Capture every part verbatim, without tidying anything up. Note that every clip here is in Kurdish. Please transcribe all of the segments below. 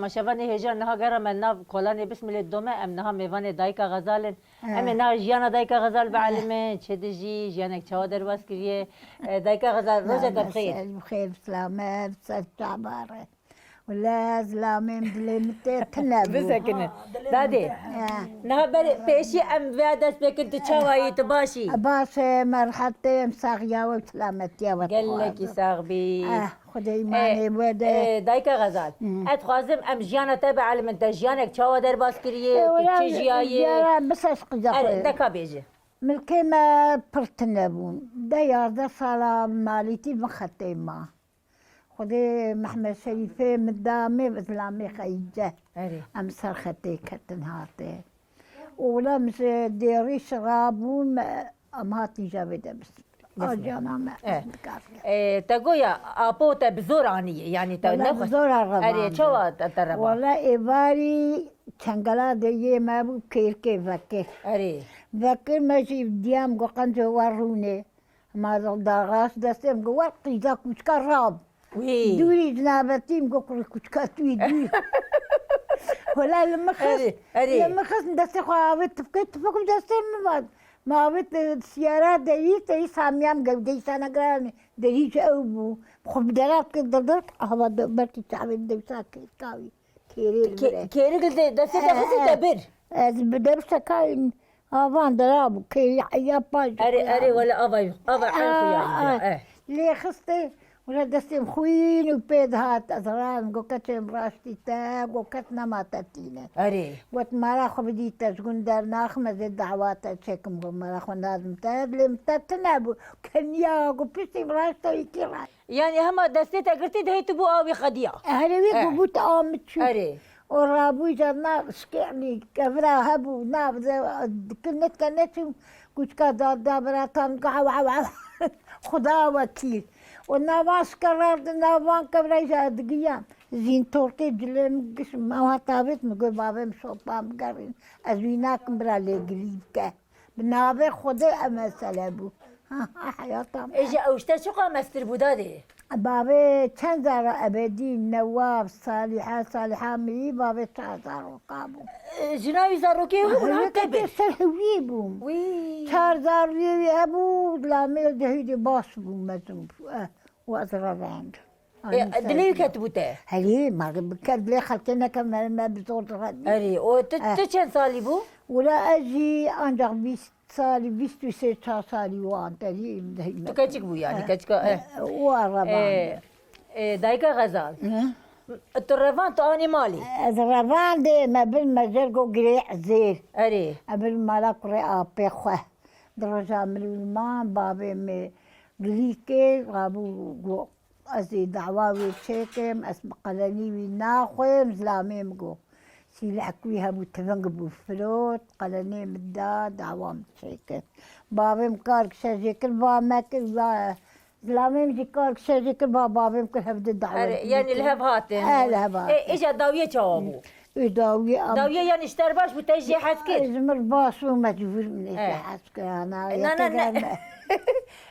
Maşevanê hêja niha gera me nav kolanê bismilê dome, em niha mêvanê Dayika Xezal in. Em ê niha jiyana Dayika Xezal bielimin, çi dijî, jiyanek çawa derbas kiriye. E, Dayika Xezal, rojeke bi xêr. Bi xêr, bi selamet, ser çavare. Wele zilamê min dilê min tê tune bû. Bisekine. Dadê. Niha berê pêşî em vê dest pê kin, tu çawa yî, tu baş î? Baş e, merhetê em saxiya we û silametiya we. Gelekî sax bî. Eh, Xwedê îmanê we de. Eh, Dayika Xezal, ez dixwazim em jiyana te bielimin, te jiyanek çawa derbas kiriye, tu çi jiyayê? Jiyana bises qija xwe. Deka bêje. Milkê me pir tune bûn. De yazdeh sala malîtî min xetê ma. Xwedê Mehmed Şerîfê min da me zilamê xeyîce. Erê. Em ser xetê ketin hate. Ola min ji Dêrîş rabûn, em hatin jevê de biz. Aciya name. Eh. Te goya apo te bi zor aniye, yanî te nexwest. Wala bi zor re revande. Erê, çawa te, te revand? Wala êvarî çengela de yê me bû kêrkê vekir. Erê. Vekir me jî diyam got qenco we rûnê. Ma daxas destê min got, wer qîza kûçka rav. Wî. Dûrî cinabetî min got, kurê kûçka tu yî dûr. Wela li min xist, Erê, erê. Li min xist destê xwe avê tifkê, tifik bi destê min vat. Ma avê te siyara derî, te î samiyan gewdeyî sana giranê. Derî ji ew bû. Xwe bi dera kir, dirdir, hava de, berkî çavê dewsa kir, kawî. Kêrê li vir e. Kêrî li destê te xistî te bir. Ez bi dewsa kawî. Avan dira bû, kêrî heya paş. Erê, erê, wele ava, ava en xuya. Lê xiste, wele destê min xwîn û pê dihat, ez ran, got keçê min raştî te, got kes nema te tîne. Erê. Got mala xwe bidî te, ji gund dernaxim, ez ê dawa te çêkim, got mala xwe nadim te, dilê min te tune bû. Keniya, got piştî min raşt te wî kî raşt. Yanî hema destê te girtî dihê tu bû awî xediya. Herê wî bû te a min çû. Erê. O rabû jana şkêlî kevra hebû, nav de dikin netke neçû, kuçka da, da bira tam gaw, aw, aw. Xuda wekîl. O navan şkerar de navan kevra ja digiya. Zîn tortê cilê min giş, ma hat avêt min got, bavê min şopa min gerîn. Ez wî nakim bira lê gilî bike. Bi navê Xwedê ev mesele bû. Ha, ha, heyata me. Ê, ji ew ji te çiqa mestir bû dadê? Bavê çend zara ebedî, Newaf, Salîha, Salîha mirî, bavê çar zaroka bû. Ê, jina wî zarokê wî bûn, ha, te bir? Ser hewî bûm. Wî. Çar zarokê wî hebû, lamê dehî de baş bû, mezin bû. Eh, û ez revand. Ê, dilê wî ketibû te? Herî, ma bi ke dilê xelkê neke me, me bi zor diredî. Erê, o tu, tu çend salî bû? Wila ez jî ancak bîst salî, bîst û sê çar salî wan te dî. Tu keçik bû yani, keçika, eh. Wa revan. Ê, ê, dayika Xezal. Hı? Tu revan tu anî malî? Ez revan dê, me bir me jer go girê ezêr. Erê. E bir mala kurê apê xwe. Di roja min û man, bavê me gilîkê, rabû go. Ez ê dawa wê çêkim, ez bi qelenî wî naxwêm, zilamê min got. Sîlehek wî hebû, tiving bû, firot, qelenê min da, dawa min çêkir. Bavê min kar kişe jê kir, va me kir, va zilamê min jî kar kişe jê kir, va bavê min kir, hevdi dawa. Erê, yanî li hev hatin. E, li hev hatin. Ê, îja dawiyê çawa bû? Ê, dawiyê am- Dawiyê yanî ji te re baş bû, te jê hez kir? Ji min re baş bû, mecbûr min ê jê hez kir, ana, ne, ne, ne.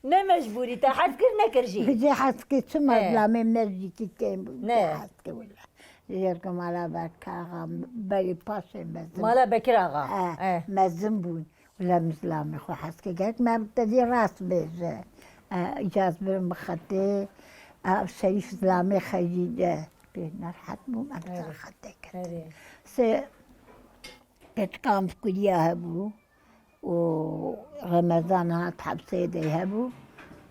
Ne mecbûrî, te hez kir, nekir jî? Vêca hez kir, çima zilamê me jî kî kêm bû, vêca hez kir wila. Ji yer ku mala Bekir Axa, berê paşê mezin. Mala Bekir Axa. Eh, mezin bûn. Wila min zilamê xwe hez kir. Gerek me bi te dî rast bêje. Eh, îcaz birim bi xetê. Eh, Şerîf zilamê xeyî de. Pê nerhet bûm, em ser xetê ketin. Sê keçika min fikiriya hebû. û Remezan hat hepsê de hebû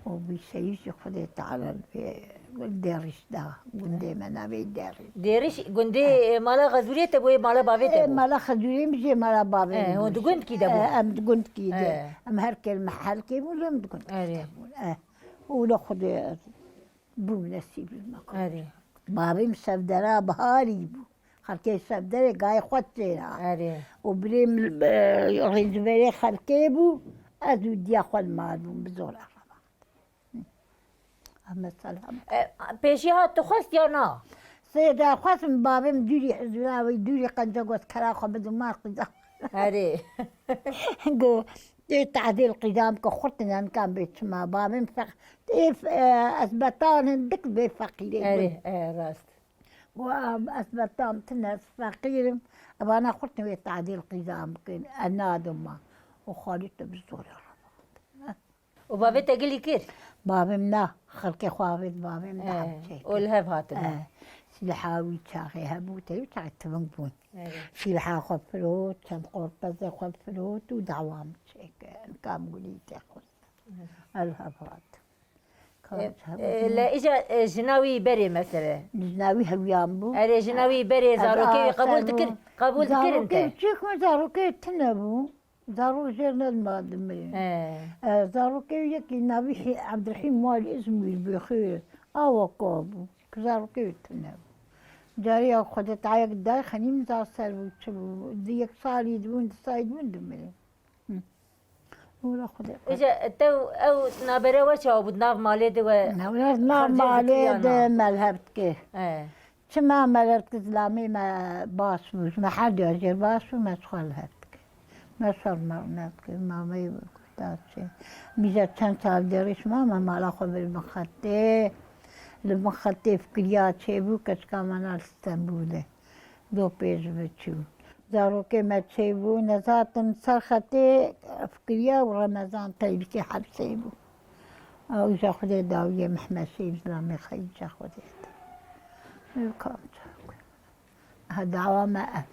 û bi şehîd jî Xwedê Teala li vê Dêrîş da, gundê me navê Dêrîş. Dêrîş, gundê, e, mala Xezûriyê te bû, yê mala bavê te bû? E, mala Xezûriyê min jê mala bavê min bû. E, hûn di gund kî de bû? E, em di gund kî de. E. Em her kêl mehelkê bûn, em di gund kî de bûn. E. Û li Xwedê bû nesîb li me. Erê. Bavê min şevdera biharî bû. Xelkê şevderê gayê xwe têra. Erê. Û birê min, e, rêzberê xelkê bû, ez û diya xwe li mal bûm, bi zor ereba. Ahmet Selam. E, pêşî hat tu xwest ya na? Sê de xwest min bavê min dûrî hizûra wî, dûrî qenca got kera xwe bidim mar qida. Erê. Go, ê tadêl qîdam ke xurt nenkam bê çima. Bavê min feq-, ê f-, e, ez betan hindik bê feqîrê. Erê, e, rast. Û em, ez betam tine, ez feqîr im. Evana xurtin wê tadîl qîzan bikin. Ez nadim ma. Û Xalîd te bi zorê re. Û bavê te gilî kir? Bavê min na, xelkê xwe avêt bavê min de. He, hemçe û li hev hatine. He. Silha wî çaxê hebû, te wî çaxê tiving bûn. He. Silha xwe firot, çend qorpezê xwe firot û dawa min çêkir. Kam gulî te xwest. He. El hev hat. E, e, le îca e, jina wî berê mesele. Jina wî hewiyan bû. Erê jina wî berê zarokê wî qebûl dikir, qebûl dikirin te. Zarokê çi ku zarokê tine bû. Zarok jêr ne ma dimê. He. E, zarokê wî yekî navî Hî-, Ebdurehîm Walî Îzmîr bê xêr. Awa ka bû. Ku zarokê wî tine bû. Carî ya Xwedê tayek day xenîm za ser bû, çi bû. Di yek salî dibûn, di salî dibûn dimê. Ora Xwedê. Îca te ew nabere we çawa bû di nav malê de we? Newra nav malê de melhev dikir. He. Çima melhev dikir, zilamê me baş bû. Me her diya jêr baş bû, me ji xwe li hev dikir. Me şer me ne dikir, mameyê da çi. Mîja çend sal derî şima me mala xwe bir bin xetê. Li bin xetê fikiriya çêbû, keçika me na li Stenbolê. Do pêş ve çû. Zarokê me çêbû, nezatin ser xetê fikiriya û Remezan Teybikê hepsê bû. Ew îja Xwedê dawiyê Mehmed Şehîd Zilamê xeyî îja Xwedê de. Ew kam çak. Ha dawa me ev.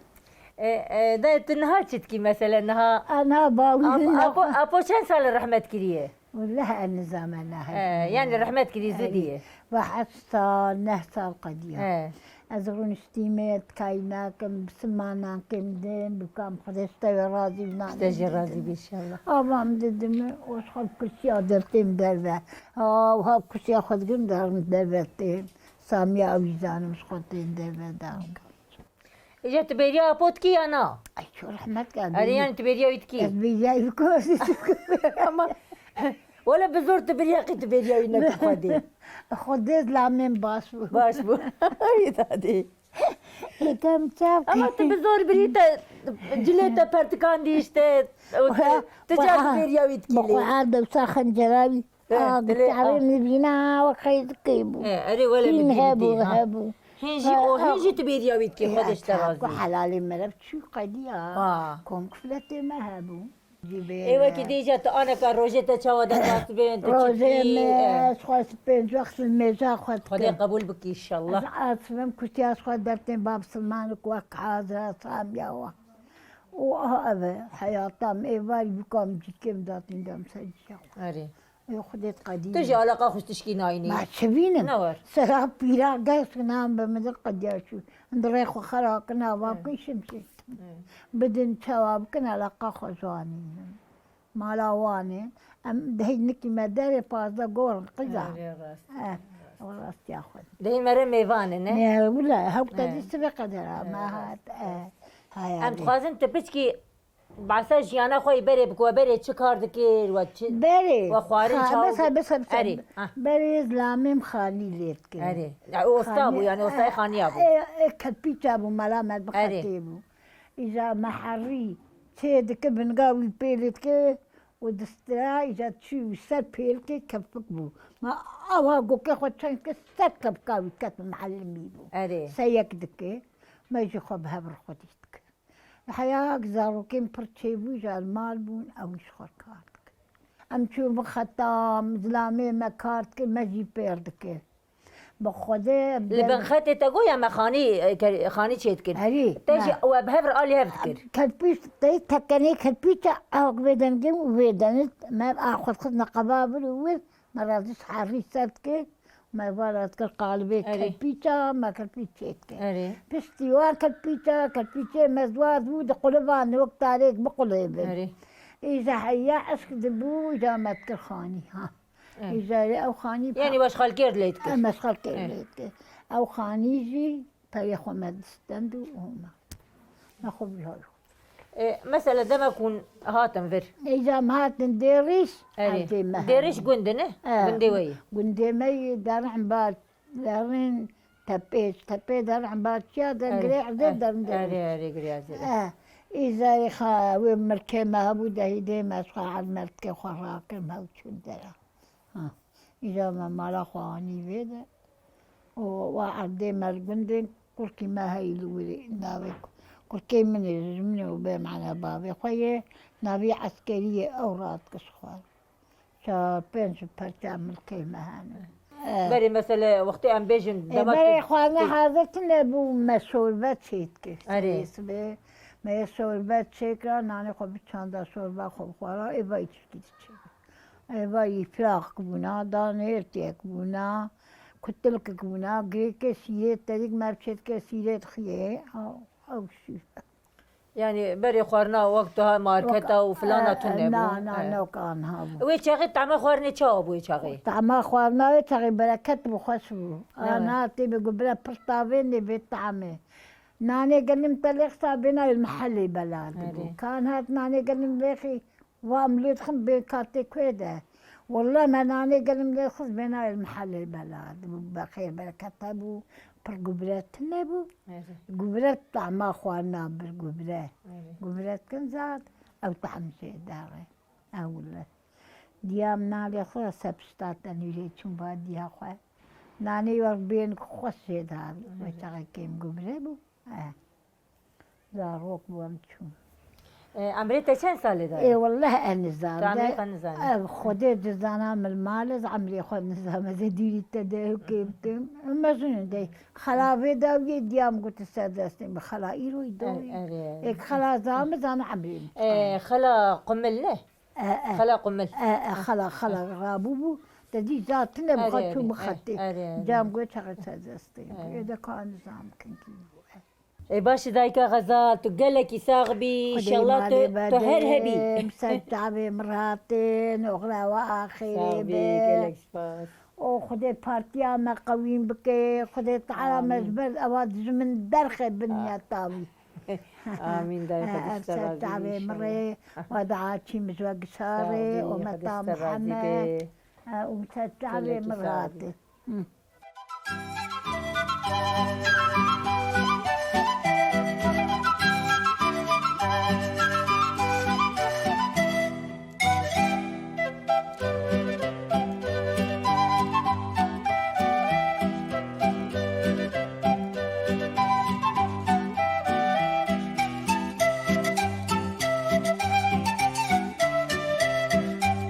E, e, dayê tu niha çi dikî mesele niha? A niha bawî Ap- Apo, Apo çend sal e rehmet kiriye? Welleh ez nizam e ne heyî. He, yanî rehmet kirî zidî ye. Va heşt sal, neh sal qediya. He. Ez rûniştî me, tikayî nakim, bisilmanan kêm din, bikam Xwedê ji te wê razî bi nan. Ji te jî razî be inşallah. Avam didime, û ji xwe bi kursiya dertêm derve. Ha, ha bi kursiya xwe digirim derim derve tên. Samiya ew jî zanim ji xwe tên derve derim. Îja tu bêriya Apo dikî ya na? Ay ço rehmet ka. Erê yanî tu bêriya wî dikî? Ez bêriya wî ku ez dikim. Ama wele bi zor tu bêriya qî tu bêriya wî nekî Xwedê. Xwedê zilamê min baş bû. Baş bû. Ay dadê. Êtem çav. Ama tu bi zor birî te cilê te pertikandî işte. Tu, tu car tu bêriya wî dikî lê. Bi xwe her dewsa xencera wî. Aa, dilê, aa. Min bîna wek xeyr dikê bû. E, erê wele min hebû, ha. Hebû. Hîn jî o, hîn jî tu bêriya wî dikî, Xwedê ji te razî. Helalê me re çû qediya. Ha. Kom kifletê me hebû. Ê wekî dî îca tu aneka rojê te çawa de kasibên, tu çi dikî? Rojê me, ez xwe pênc wext li mêja xwe dikim. Xwedê qebûl bikî inşallah. Ez asibim kutiya xwe dertên bab Silmanik wek hazira samiya we. Û aha ev e, heyata me êvarî bûka min cîkêm datîn dem ser cîya xwe. Erê. Ê Xwedê diqedî. Tu jî alaqa xwe ji tişkî nayînî. Ma çi bînim? Ne wer. Sera pîra gesk nan bi min de qediya çû. Di rê xwe xera kin ava kin şimşê. Bidin çawa bikin alaqa xwe ji wan nînim. Mala wan e. Em dehî nikî me derê pazdeh gorin qiza. Erê rast. Eh, o rastiya xwe. Dehî me re mêvan e ne? Ne wila hewta dî sibê qedera me hat. Eh, haya. Em dixwazin tu piçkî Behsa jiyana xwe yî berê bike, we berê çi kar dikir, we çi, Berê, we xwarin ha, çawa bes, bes, bes, Erê, ha. Berê zilamê min xanî lê dikir. Erê. Ya, osta bû, yanî ostayê xaniya bû. E, e, kelpîça bû, mala me bi Erê. Xetê bû. Îja me herî çê dikir, binga wî pêlê dikir û distira, îja çû wî ser pêlikê kepik bû. Me awa gokê xwe çend kir ser kepika wî ket, mihelimî bû. Erê. Seyek dikir, me jî xwe bi hev re xwedî dikir. Heya zarokên pir çêbû ji mal bûn, ew ji xwe kar dikin. Em çûn bi xeta, zilamê me kar dikin, me jî pêr dikin. Bi Xwedê Li bin xetê te got ya me xanî, e, ke-, xanî çê dikir. Erî, Te jî me. We bi hev re alî hev dikir. Kerpîç, te tekenê kerpîça, ew vê dengê û vê denit, me a xwe dixist neqeba vir û wir, Me razî ji herî ser dikir, me va ra dikir qalibê Erê. Kelpîça, me kelpîç çêdikir. Erê. Piştî wan kelpîça, kelpîçê me ziwar bû, diqulivandin wek tarêk biqulêbin. Erê. Îja heya eşk dibû, îja me dikir xanî, ha. Erê. Îja ew xanî Yanî weş xelkêr lê dikir. Em eş xelkêr Erê. Lê dikir. Ew xanî jî Perê xwe me distend û hûna. Me xwe vî hay xwe. E, mesela demek hûn hatin vir. Êca em hatin Dêrîş, Erê. Erdê me Dêrîş hebû. Gund e ne? E, Gundê we yî. Gundê me yî derin ba, derin tepê, tepê derin ba çiya de Erê, girê erdê erê, derin erê, Dêrîş. Erê, girê erdê. E, îzayê xa, wê mirkê me hebû dehî dê me xwe her mertkê xwe rakim hew çûn dera. Ha. Îja me mala xwe anî vê de. Û wa erdê me li gundên Kurkî me heyî li wirê navê kurkê min ê ji min û bê mane bavê xwe ye, navê eskerî ye, ew radikişt xwe. Çar pênc perça milkê me hene. E. Berê mesele wextê em bêjin E, dema berê tu xwarinê tu hazir tune bû, me şorbe çêdikir. Erê. Sibê, sibê me yê şorbe çêkira, nanê xwe bi çanda şorba xwe bixwara, êva îçikî diçê. Êva îfraq bûna, danêrtiyek bûna, kutilkik bûna, girêkê şîrê terîk me bi çêdikir şîrê dixiyê. Ew, ew şîr. Yani berê xwarina wek tu ha marketa û filana tune bû. Na, na, ne wek anha bû. Wê çaxê tahma xwarinê çawa bû wê çaxê? Tahma xwarina wê çaxê bereket bû, xweş bû. Evet. Ana tê bi gubire pir tavê nê bê tahmê. Nanê genim te lê xisa bêna wê mihelê bela dibû. Erê. Kan hat nanê genim lêxî Wa em lê dixin bê katê kuê de. Wallah me nanê genim lê xist bêna el mihelê bela. Dibû bexêr bereket hebû. Pir gubire tune bû. Evet. Gubire tahma xwarina bir gubire. Evet. Gubire dikin zad. Ew tahm jê daxê. Ew le. Diyam nalê xwe se pişta tenîrê çûn ba diya xwe. Nanê wer bên xweş jê da. Evet. Wê çaxê kêm gubire bû. Eh. Zarok bû em çûn. E, emrê te çend salê de ye? Ê, wallah ez nizam. Tu emrê xwe nizanî? Ev Xwedê dizana min mal ez emrê xwe nizam. Ez ê dûrî te de hukê bikim. Mezin de. Xela vê dawiyê diyam gote ser destê min. Xela îroyî dawî. Erê. Êk xela zame zana emrê min. E, xela qumil ne? E, e. Xela qumil. E, e, xela, xela rabû bû. Te dî zatine bi xwe çû bixetê. Erê, erê. Cam gote çaxê ser destê. Erê. Ê de ka nizam kinkî bû. Ê baş e dayika Xezal, tu gelekî sax bî, înşallah tu, tu her hebî. Ser çavê min ratin, oxira we axirê be. Gelek spas. O Xwedê partiya me qewîn bike, Xwedê Teala me ji ber ewa dijmin derxe bin ya tavî. Amîn dayika, Xwedê ji te razî be înşallah. Ser çavê min rê, we dua çî min ji we gişarê, ometa Mihemed. Û ser çavê min ratin.